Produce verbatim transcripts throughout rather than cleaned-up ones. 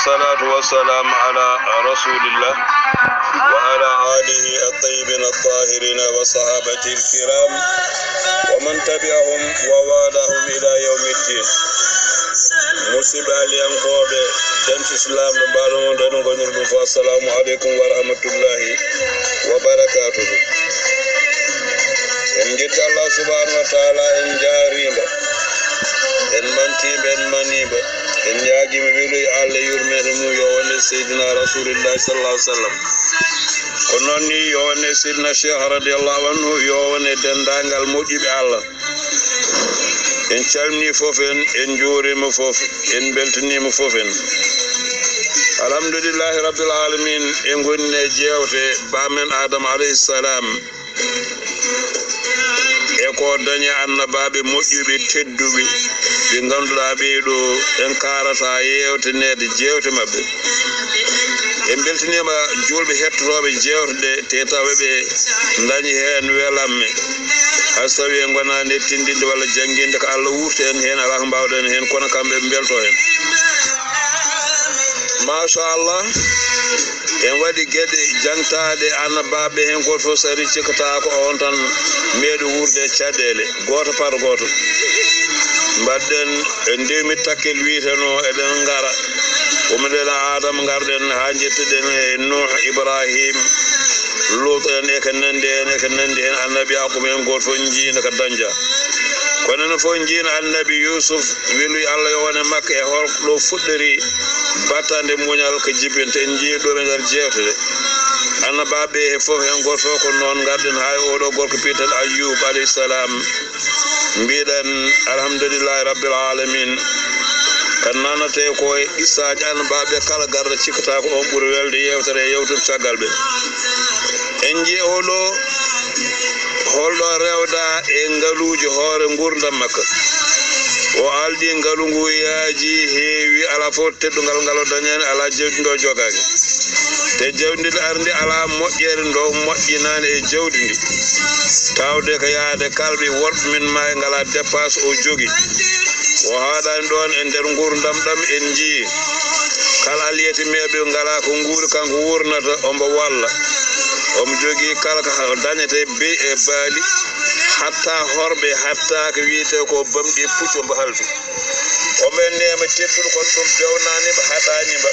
الصلاة والسلام على رسول الله وعلى آله الطيبين الطاهرين وصحابته الكرام ومن تبعهم ووالاهم إلى يوم الدين. Musidɓe alliyankooɓe, jant Islam ɓe mbaɗo mon ɗon gonir ɗum fof, assalamu aleykum wa rahmatullahi wa barakatuhu. En njetti Allah subhanahu wa taala, en njaarimo, en mantiimo, en maniimo, en ñaagiimo weluye Allah, yurmeende mum yo wone Seydina Rasulillah sallallahu alaihi wasallam. Ko noon ni yo wone Seydina Cheikh radiyallahu anhu, yo wone denndaangal moƴƴuɓe Allah. En calmini fof en, en njuurima fof, en beltanima fof en. Alhamdulillahi rabbil alamin, en gonni e jeewte baamen Adama alayhi salam. E ko dañi annabaaɓe moƴƴuɓe, tedduɓe, ɓe ngannduɗaa ɓee ɗo en kaarata yeewtaneede jeewte maɓɓe. En mbeltaniima juulɓe hettotooɓe jeewte ɗe, te tawa ɓe ndañi heen welamme. Hay so tawii en ngonaa nettindinde walla jannginde ko Allah wuurti en heen, alaa ko mbaawɗen heen, kono kamɓe ɓe mbeltoo heen. Machallah, en waɗi geɗe jaŋtaaɗe annabaaɓe heen, gooto fof so arii cikkataa ko oon tan meeɗi wuurde e caɗeele, gooto par gooto. Mbaɗɗen e ndewmi takkel wiyetenoo eɗen ngara, ummoɗen Adama, ngarɗen haa njettuɗen e Nuuh, Ibrahim, Luut en e ko nanndi heen, e ko nanndi heen, annabi Yaakuub en, gooto fof njiina ko dañja. Kono enen fof njiina annabi Yuusuf, weluye Allah yo won e makko, e hol ɗo fuɗɗori battande muñal ko jibinta. En njii ɗum e nder jeewte ɗe. Annabaaɓe ɓe fof heen gooto fof ko noon, ngarɗen haa e oɗo gorko biyeteeɗo Ayyuub alayhi salam. Mbiɗen alhamdulillahi rabbil alamin. Ko nanetee ko e qissaaji annabaaɓe kala garɗo, cikkataa ko oon ɓuri welde yeewtere e yewtude caggal ɓe. En njii oɗo holɗo rewda e ngaluuji hoore nguurndam makko. O aldi ngalu ngu yaaji, heewi, alaa fof teddungal ngal o dañani, alaa jawdi ndi o jogaaki. Te jawdi ndi ardi alaa moƴƴere nde o moƴƴinaani e jawdi ndi. Tawde ko yahde kalɓe worɓe men maayi, ngalaa dépasse o jogii. O haaɗaani ɗoon, e nder nguurndam ɗam en njii kala alliyetemeeɓe ngalaa ko nguuri, kanko wuurnata, omo walla. Omo jogii kala ko dañetee beyi e baali, hatta horɓe, hatta ko wiyetee ko bamɗi e puccu, omo halfi. Omo e neema tedduɗo, kono ɗum bewnaani mo, haɗaani mo.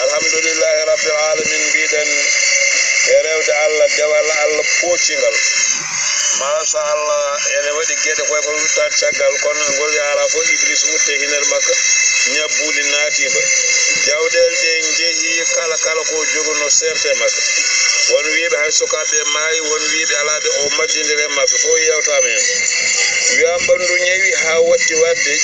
Alhamdulillahi rabbil alamin, mbiɗen e rewde Allah, dewal Allah poocingal. Machallah, ene waɗi geɗe koye ko luttaade caggal, kono ngol yaara fof Iblis wutte e hinere makko, ñabbuuli naati mo. Jawɗeele ɗe njehi kala, kala ko joguno serte makko. Won wiiɓe hay sukaaɓe maayi, won wiiɓe alaa ɓe o majjindiri e maɓɓe, fof yewtaama heen. Wiyaama ɓanndu ñawi haa watti waɗde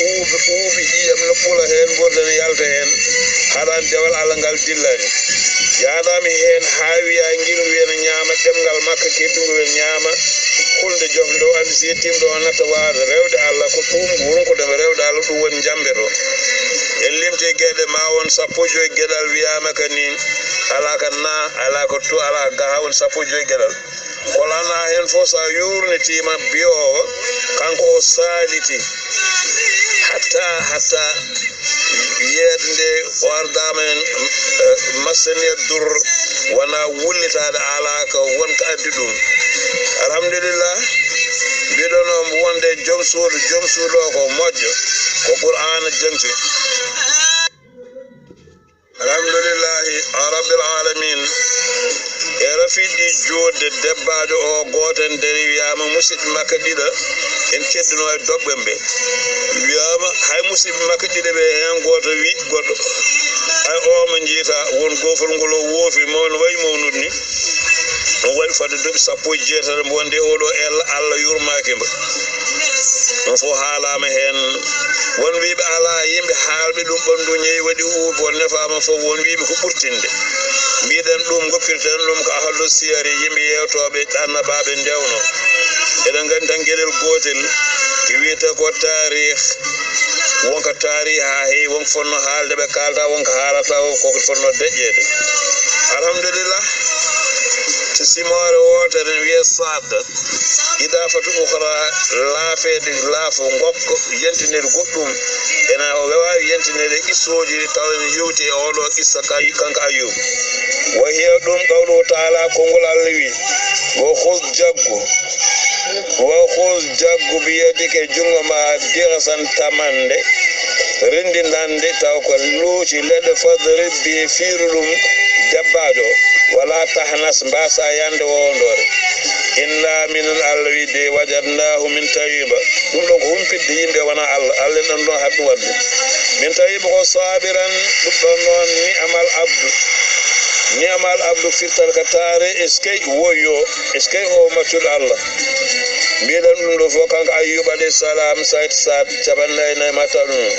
ɓuuɓi, ɓuuɓi ƴiiƴam no ɓula heen, ngurndan no yalta heen, haɗaani dewal Allah ngal dillaani. Yahdaama heen haa wiyaa ngilngu ene ñaama ɗemngal makko, keddungu ene ñaama hulde joofnde, o anndi so yettiima ɗo o natta waade rewde Allah, ko ɗum ronkude mo rewde Allah, ɗum woni njambe to. En limti geɗe, ma won sappo joyi geɗal wiyaama ka ni, alaa ka na, alaa ka tu, alaa ka ga, haa woni sappo joyi geɗal. Ko lanaa heen fof, so a yuurnitiima biyoowo, kanko o saaliti hatta, hatta yeeɗnde o ardaama en, eh, massaniya dur, wonaa wullitaade, alaa ko won ko addi ɗum. Alhamdulillah, mbiɗon on wonde joom suudu, joom suudu o ko moƴƴo, ko Qur'aana jaŋti. Alhamdulillahi rabbil alamin. E rafiiji ɗi joodde, debbaajo o gooto en dari, wiyaama musidɓe makko ɗiɗo en kedduno e dogɓe ɓe. Wiyaama hay musidɓe makko ɗiɗo ɓe, heen gooto wi goɗɗo, ay, o mo njiita, won goofol ngol o woofi, mawno wayi mawnude ni. Ɗum waɗi fodde duuɓi sappo e jeetati mbo wonde oɗo ella, Allah yurmaaki mbo. Ɗum fof haalaama heen. Won wiiɓe alaa, yimɓe haalɓe ɗum ɓanndu ñawi waɗi uur, won nefaama fof, won wiiɓe ko ɓurtinde. Mbiɗen ɗum, ngoppirten ɗum ko ahlu siyari, yimɓe yeewtooɓe annabaaɓe ndewno. Eɗen nganndi tan geɗel gootel, ko wiyetee ko taarih. Wonko taariha heewi, wonko fotnoo haalde ɓe kaalta, wonko haalata o, koko fotnoo deƴƴeede. Alhamdulillah, to simoore wootere ne wiyee Saad, idaafatu ukhra, laafeede, laafo, ngokko, yantineede goɗɗum, Ena o waawi yentinde ɗe qissooji ɗi tawa ene yowti e oɗo qissa ka-, kanko Ayyuba. Wa hiya ɗum qawluhu taala, konngol Allah wi, wa khudh jaggu, wa khudh jaggu bi yadika e junngo ma dighsan tamannde, renndinannde taw ko looci leɗɗe, fadrib bi fiiru ɗum dabbaajo, wala tahnas mbaasa yande wowondoore. Inna minen Allah wi de wajadnahu min tawi ba. Ɗum ɗon ko humpitde yimɓe wona Allah. Allah en ɗon ɗon haɗi ɗum waɗde. Min tawi ba ko sabiran ɗum ɗon noon ni'mal abdu. Ni'mal abdu firtal ka taare eskey woyo eskey o maccuɗo Allah. Mbiɗen ɗum ɗo fof kanko Ayyub alayhi salam, sayt saat capanɗe nayi ma taw ɗum.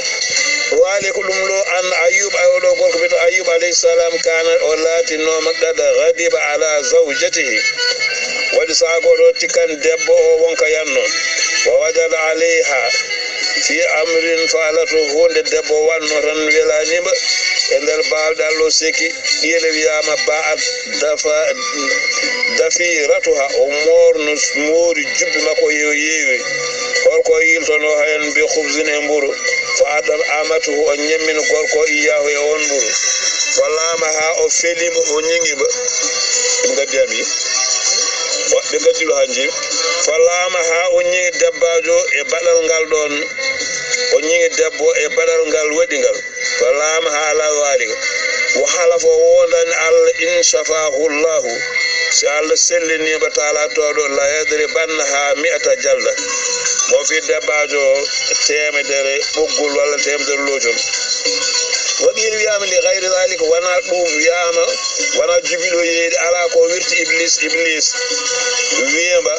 Waali ko ɗum ɗo an Ayyub, ay oɗo gorko bito Ayyub alayhi salam kana o laatinooma qad ghadiba ala zawjatihi. Waɗi saha goɗo tikkan debbo o wonka yanno. Wa wajada alayha fi amrin fa'alatu, huunde debbo wanno tan welaniima e nder baawɗe Allah o seki. Qiila wiyama ba'at dafa-, dafiratuha, o moorno moori jubbi makko yo yeewi. Holko yiltono heen bi khubzin e mburu. Fa atat amatuhu, o ñemmino gorko iyaahu e on mburu. Fa laamaha, o felimo, o ñiŋimo. Ɗum gaddi ami. Wa-, ɓe gaddi ɗo hanji. Fa laamaha, o ñiŋi debbajo e baɗal ngal ɗon. O ñiŋi debbo e baɗal ngal waɗi ngal. Fa laamaha ala dhalika. Wa halafa, o wondani Allah, in shafahu Allahu, si Allah selliniima taala towɗo, la yadribannaha mi'ata jalda. Mo fi debbajo teemedere ɓoggol walla teemedere loocol. Wa qiila wiyama li ghayri dhalika, wona ɗum wiyama, wona jubiɗo yeeyde, ala ko wirti Iblis, Iblis wiyamba,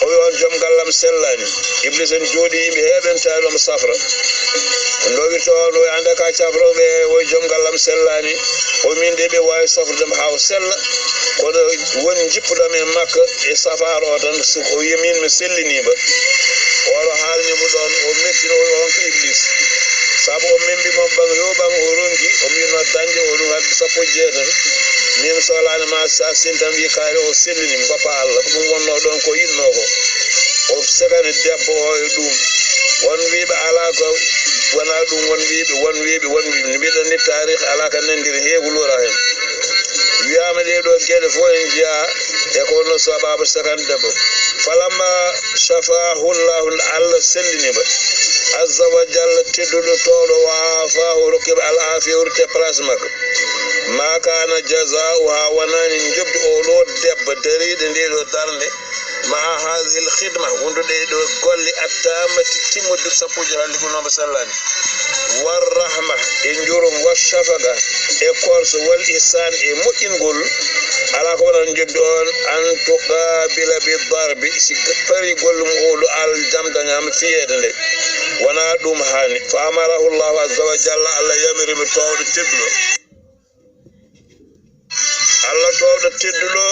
o wi on joom gallam sellani. Iblis en jooɗi yimɓe heeɓe en tawi omo safra. Ɗo wirta o ɗo anda ka safra ɓe woy joom gallam sellani. O min de ɓe wawi safrude mo ha o sella. Kono woni jippuɗam e makka e safara o tan, so o wi min mi sellinima. Oɗo haalni mo ɗon, o mettino o on ko Iblis. Sabu o membi mo bang yo bang o ronki, o mbino dañde o ɗum hadde sappo e jeetati. Min solani ma sa sintan wi kaari o sellini mi goppa Allah. Ko ɗum wonno ɗon ko yinno ko. O segani debbo o e ɗum. Won wiɓe ala ko wona ɗum, won wiɓe, won wiɓe, won wiɓe. No mbiɗen ni taarih ala ka nandiri heewu lora hen. Wiyama ɗe ɗo geɗe fof en jeeya e ko no sababu segani debbo. Falamma shafahu Allahu, Allah sellini mo. Azza wa jalla, tedduɗo towɗo, wa afahu, rokki mo al afiya, o rutti e place makko. Ma kana jazauha, wonani jobdi o ɗo debbo dariɗo nde ɗo darnde. Ma hadhihi al khidma, wondude e ɗo golle attammati timmude sappo joy halli ko nomba sellani. War rahma, e njurum, war shafaqa, e korso, wal ihsan, e moƴƴingol. Ala ko wonani jobdi on, an tuqabila bi darbi, si pari gollum o ɗo al jamdañama fiyede nde. Wona ɗum hani. Fa amarahu Allahu azza wa jalla, Allah yamiri mo towɗo tedduɗo. Allah towɗo tedduɗo,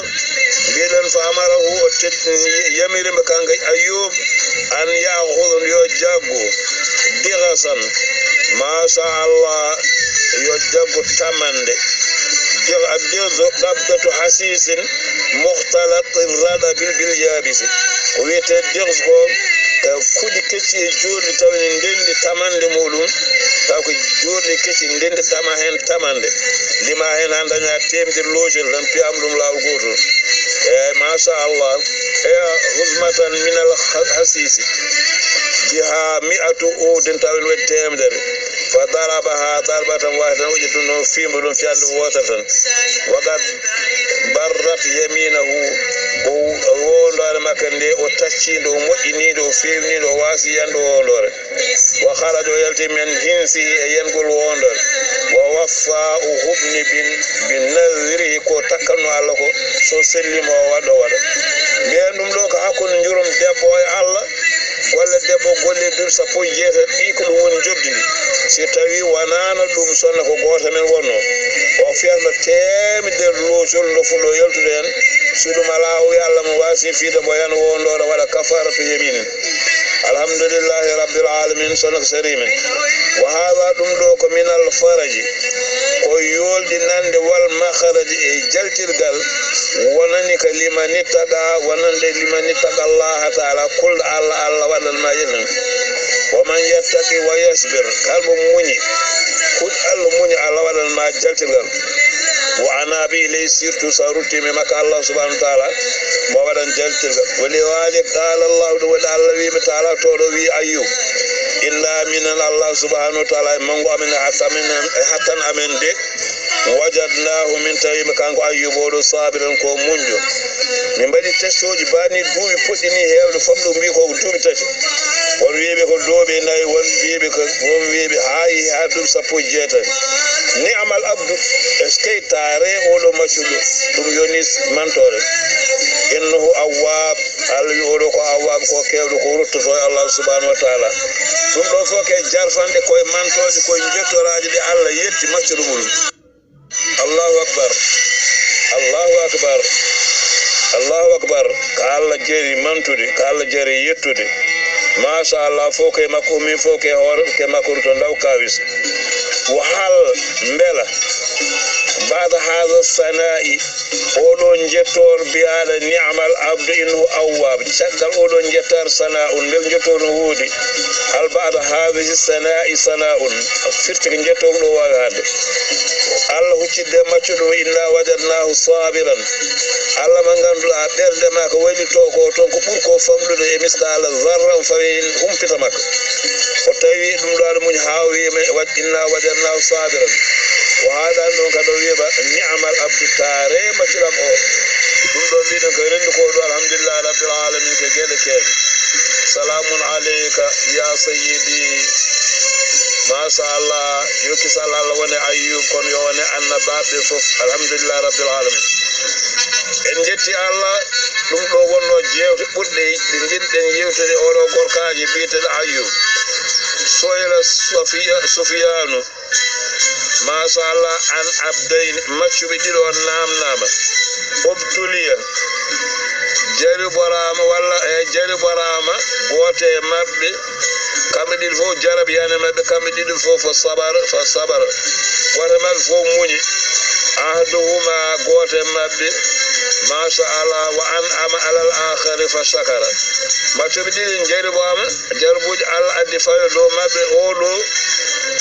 mbiɗen fa amarahu, o ted-, yamiri mo kanko Ayyub, an ya'khudha, yo jaggu, dighsan, masha Allah, yo jaggu tamande. Digh-, ad-dighzu qabdatu hasisin mukhtalat ar-radabi bil yabisi. Ko wiyete dighz ko, ko kuɗi kecci e jurɗi taw ne ndendi tamande muɗum, taw ko jurɗi kecci ndendi tama hen tamande. Lima hen han daña temedere loocel tan piyama ɗum laawol gotol. E masha Allah, e huzmatan min al ha-, hasisi. Biha mi'atu udin taw ne waɗi temedere. Fa darabaha darbatan wahidan, o ƴetti ɗum ɗon fimbo ɗum fiyande wootere tan. Wa qad barrat yaminahu, o, o wondoore makko nde o taccinde, o moƴƴininde, o fewninde, o wasi yande o wondoore. Wa kharaja, o yalti min hinsihi, e yengol wondoore. Wa waffa, o huɓni bin, bin nazrihi, ko takkanno Allah ko, so sellima o waɗa, o waɗa. Mbiyen ɗum ɗo ko hakkunde njurum debbo e Allah. Golle debbo, golle duuɓi sappo e jeetati ɗi, ko ɗum woni jobdi ndi. Si tawi wonano ɗum, sonna ko gooto men wonno, o fiyatno temedere loocol no fuɗɗo yaltude hen. Si ɗum ala, o wi Allah mo wasi fiide mo, yan wondoore waɗa kafaratu yaminin. Alhamdulillahi rabbil alamin, sonna ko sari men. Wa hadha, ɗum ɗo ko minal faraji, ko yolɗinande, wal makhraji, e jaltirgal, wonani ka liman ittaqa, wonande liman ittaqa Allah taala, kulɗo Allah, Allah waɗan ma yettan. Wa man yattaqi wa yasbir, kala mo muñi, huɗ Allah muñi, Allah waɗan ma jaltirgal. Wa anabi ilayhi, surtout sa ruttimi makka Allah subhanahu wa ta'ala, mo waɗan jaltirgal. Wa li dhalik qala Allah, ɗum waɗi Allah wi mi ta'ala, toɗo wi Ayyub, inna minan Allah subhanahu wa ta'ala, e mango amen, e hattan amen, e hattan amen de. Wajadnahu, min tawi mo kanko Ayyuba oɗo sabiran, ko muñjo. Min mbaɗi test uji bani duuɓi puɗɗi ni heewde, fam ɗo mbi ko duuɓi tati. Won wiiɓe ko duuɓi nayi, won wiiɓe ko, won wiiɓe haa yehi haa duuɓi sappo e jeetati. Ni'mal abdu, eskey taare oɗo maccuɗo, ɗum yoni mantore. Innahu awwab, Allah wi oɗo ko awwab, ko kewɗo ko ruttoto e Allah subhanahu wa ta'ala. Ɗum ɗo fof ke jarfanɗe koye mantooje, koye jettoraaji ɗe Allah yetti maccuɗo muɗum. Allahu akbar. Allahu akbar. Allahu akbar. Ka Allah jeri mantude, ka Allah jeri yettude. Masha Allah, fof ke makko ummi, fof ke hoore, ke makko to ndaw kawis. Wa hal, mbela, ba'da hadha sana'i, oɗo jettoor mbiyaɗo ni'mal abdu innahu awwab, caggal oɗo jettar sana'un, mbel jettoor no woodi? Hal ba'da hadhihi sana'i sana'un, firti ko jettoor ɗo waawi haalde. Allah huccitde maccuɗo, inna wajadnahu sabiran. Allah mo ngannduɗaa ɓernde ma ko waylito ko toon ko ɓuri ko famɗude e misqala zarra, on fawi humpita makko. O tawi ɗum ɗo aɗa muñi haa o wiima, wa-, inna wajadnahu sabiran. O haaɗani ɗon kadi o wiima, ni'mal abdu, taare maccuɗam o. Ɗum ɗo mbiɗen ko rendu ko ɗo, alhamdulillah rabbil alamin, ko geɗe keeɗe. Salamun alayka ya sayyidi. Masha Allah, yo kisal Allah wone Ayyub, kono yo wone annabaaɓe fof. Alhamdulillah rabbil alamin. En jetti Allah, ɗum ɗo wonno jeewte ɓurɗe ɗe njiɗɗen yewtude oɗo gorkaaji biyeteɗo Ayyub. Soyla Sofiya-, Sufiyanu. Masha Allah, an abdayni, maccuɓe ɗiɗo on namnama. Obtuliya, jariborama walla, e jariborama, gooto e maɓɓe, kamɓe ɗiɗo fof jarab yani maɓɓe, kamɓe ɗiɗo fof fo sabar, fo sabar. Gooto e maɓɓe fof muñi. Ahduhuma, gooto e maɓɓe, masha Allah, wa an ama alal akhari fa shakara. Maccuɓe ɗiɗo jaribama, jarabuuji Allah addi fayo dow maɓɓe, oɗo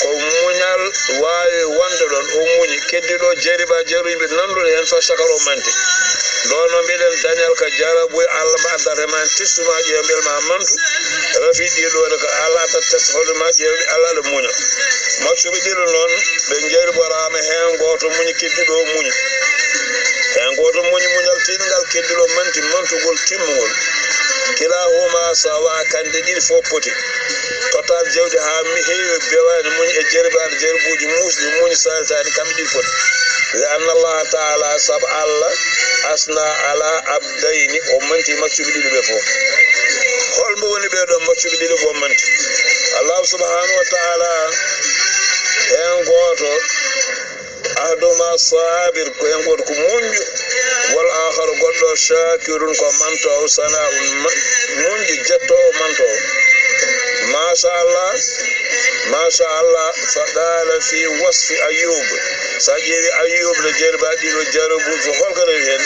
ko muñal waawi wonde ɗon, o muñi. Keddiɗo jariba, jaruɓe nanduɗo heen, fa shakara, o manti. Ɗo no mbiɗen dañal ka jarabuuji Allah mo addata ma, testuma ƴeew mbel ma mantu. Rafi ɗiɗo ne ko Allah addat test hoɗo ma ƴeew Allah aɗa muña. Maccuɓe ɗiɗo noon, ɓe jariborama, heen gooto muñi, keddiɗo muñi. Heen gooto muñi muñal tiiɗngal, keddiɗo manti mantugol timmungol. Kilahuma sawa, kamɓe ɗiɗi fof poti. Total jawdi haa mi heewi bewani muñi e jaribaade jarabuuji muusɗi, muñi saltaani, kamɓe ɗiɗi poti. Li anna Allah ta'ala, sabu Allah, asna ala abdayni, o manti maccuɓe ɗiɗi ɓe fof. Holmo woni ɓee ɗoon maccuɓe ɗiɗi o manti? Allah subhanahu wa ta'ala, heen gooto, ahduma sabir, ko heen gooto ko muñjo, wal akharu, goɗɗo, shakirun, ko mantoowo, sana'un, ma-, muñjo, jettoowo, mantoowo. Masha Allah, masha Allah, fa qala fi wasfi Ayyub. Sa ƴeewi Ayyub no jariba ɗiɗo jarabuuji, hol ko rewi heen?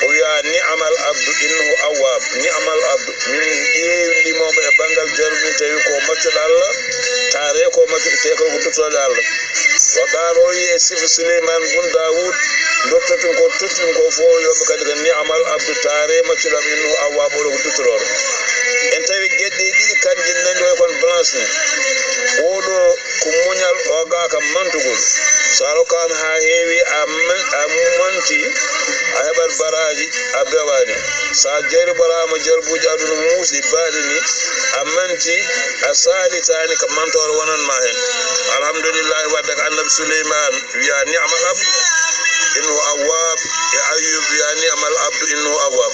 O wiya, ni'mal abdu, innahu awwab. Ni'mal abdu. Min ƴeewndimomo e banngal jarabu, min tawi ko maccuɗo Allah, taare ko maccuɗo, te ko duttooɗo Allah. Wa qala, o wiyi e sifa Suleyman bun Dawud, dottoɗen ko, tottuɗen ko fof, yo ɓe kadi ko ni'mal abdu, taare maccuɗo am, innahu awwab, oɗo ko duttotooɗo. En tawi geɗe ɗiɗi kanji nani way kon balance ni. Oɗo ko muñal, o gaaka mantugol. So a rokkaama haa heewi, a man-, a manti, a heɓat baraaji, a bewaani. So a jariboraama jarbuuji aduna muusɗi baaɗi ni, a manti, a saalitaani, ko mantoore wonan ma heen. Alhamdulillahi, wadde ko Annabi Suleymaan wiya, "Ni'mal abdu, innahu awwab." E Ayyub wiya, "Ni'mal abdu, innahu awwab."